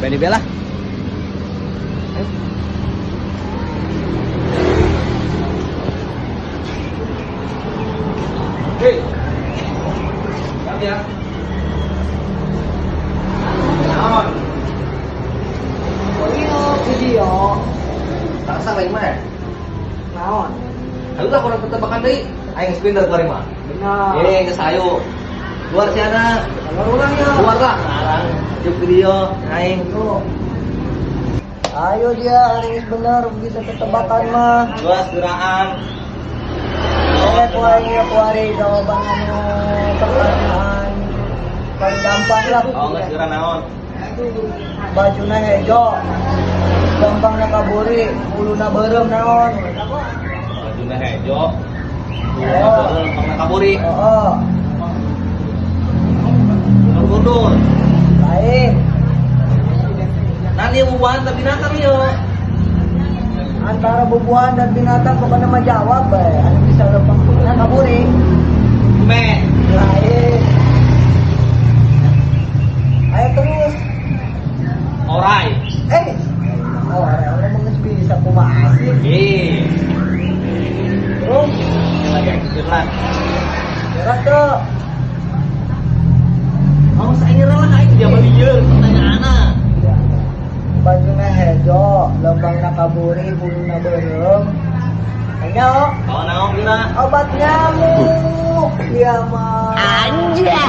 Beni bela. Ayo. Hei. Siap ya. Naon? Oh iya, video. Tak salah mah. Naon? Ayo lah kurang tebakan deui. Aing spinner kuari mah. Benar. Eh, geus ayo. Keluar si anak. Keluar ulang ya. Keluar lah. Sekarang juk video aing. Tuh. Ayo dia, hari bener bisa ketebakan mah. Luas geraan. Eh, kuari ya kuari jawaban anu pertanyaan paling gampang lah. Oh, geus geura naon? Bajuna hejo, gampangna kaburi, huluna beureum naon. Bajuna hejo. Huluna beureum pangna kaburi. Oh, Mundur-mundur. Lain. Nanti bubuahan tapi binatang yo. Antara bubuhan dan binatang pokoknya mah jawab bae. Anu bisa lempang huluna kaburi. Me. Lain. Ayo terus. Orai. Eh, oh, orang mah geus bisa kumaha sih. Eh, Terus, lagi aing lah. gerak tuh. Oh, saya nyerah lah aing dia beli ieu pertanyaanna. Bajuna hejo, lempangna kaburi, huluna beureum. Kayaknya oh, Oh, naon gila? Obat nyamuk dia mah. Anjay.